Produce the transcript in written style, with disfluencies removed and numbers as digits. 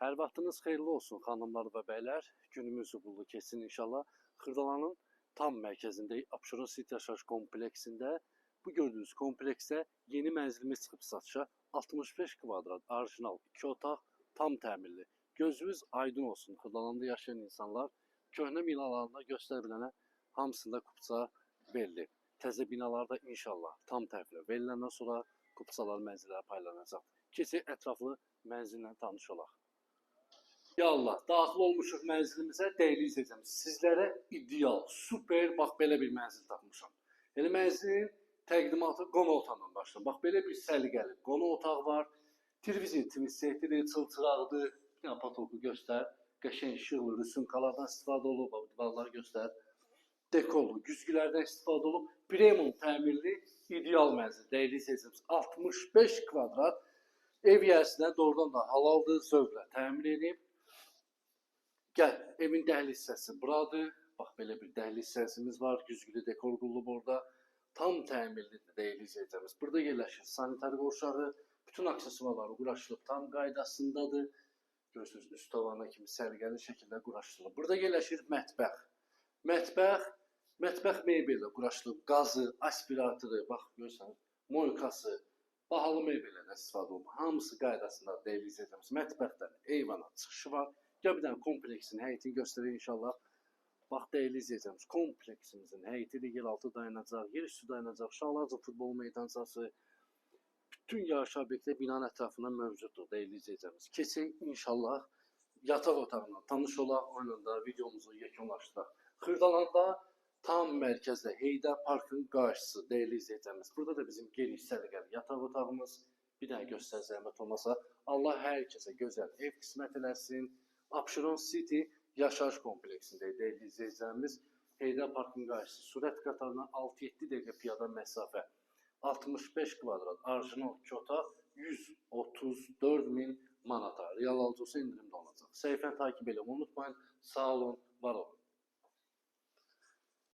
Hər vaxtınız xeyirli olsun xanımlar və bəylər. Günümüz uğurlu keçsin inşallah. Xırdalanın tam mərkəzindəyik. Abşeron City yaşayış kompleksində. Bu gördüyünüz kompleksdə yeni mənzilimiz çıxıb satışa. 65 kvadrat orijinal 2 otaq, tam təmirli. Gözünüz aydın olsun Xırdalanda yaşayan insanlar. Köhnə binalarında göstər bilənə hamısında kupça verilib. Təzə binalarda inşallah tam tərəflə veriləndən sonra kupçalar mənzillərə paylanacaq. Keçək ətraflı mənzillə tanış olaq. Ya Allah, daxil olmuşuq mənzilimizə, dəyərli izləyicilər. Sizlərə ideal, super, bax belə bir mənzil tapmışam. Elə mənzilin təqdimatı qonaq otağından başlayır. Bax belə bir səliqəli qonaq otağı var. Televizor twin setidir, çılçıraqdır. Bir dənə patolku göstər. Qəşəng işıqlı rüsumkalardan istifadə olub, bax divarları göstər. Dekorlu güzgülərdən istifadə olub. Premium təmirli ideal mənzil, dəyərli izləyicilər. 65 kvadrat ev yiyəsinə doğrudan da halaldır, zövqlə təmir edib. Gəl, evin dəhliz hissəsi buradır. Bax belə bir dəhliz hissəsimiz var. Güzgülü dekor qurulub orada. Tam təmirlidir, dəyərli izləyicilərimiz. Burada yerləşir sanitar qovşağı. Bütün aksesuarları quraşdırılıb tam qaydasındadır. Görürsünüz, üst tavana kimi səliqəli şəkildə quraşdırılıb. Burada yerləşir mətbəx. Mətbəx mebeli quraşdırılıb. Qazı, aspiratoru, bax görürsünüz, moykası, bahalı mebellərdən istifadə olunub. Hamısı qaydasında, dəyərli izləyicilərimiz. Mətbəxdən eyvana çıxışı var. Gəl bir dənə kompleksin həyətini göstərək inşallah. Bax dəyərli izləyicilərimiz, kompleksimizin həyəti də yeraltı dayanacaq, yerüstü dayanacaq, uşaqlar üçün futbol meydançası, bütün yaşayış obyektləri binanın ətrafında mövcuddur, dəyərli izləyicilərimiz. Keçək inşallah yataq otağına tanış olaq, onunla da videomuzu yekunlaşdıraq. Xırdalanda tam mərkəzdə Heydər Parkın qarşısı, dəyərli izləyicilərimiz. Burada da bizim geniş səliqəli yataq otağımız. Bir dənə göstər zəhmət olmasa. Allah hər kəsə gözəl ev qismət eləsin. Abşeron City yaşayış kompleksindəyik, dəyərli izləyicilərimiz. Heydər Parkın qarşısı sürət qatarına 6-7 dəqiqə piyada məsafə. 65 kvadrat orijinal 2 otaq 134 min manata. Real alıcı olsa endirimdə olacaq. Səhifəni takip eləməyi unutmayın. Sağ olun, var olun.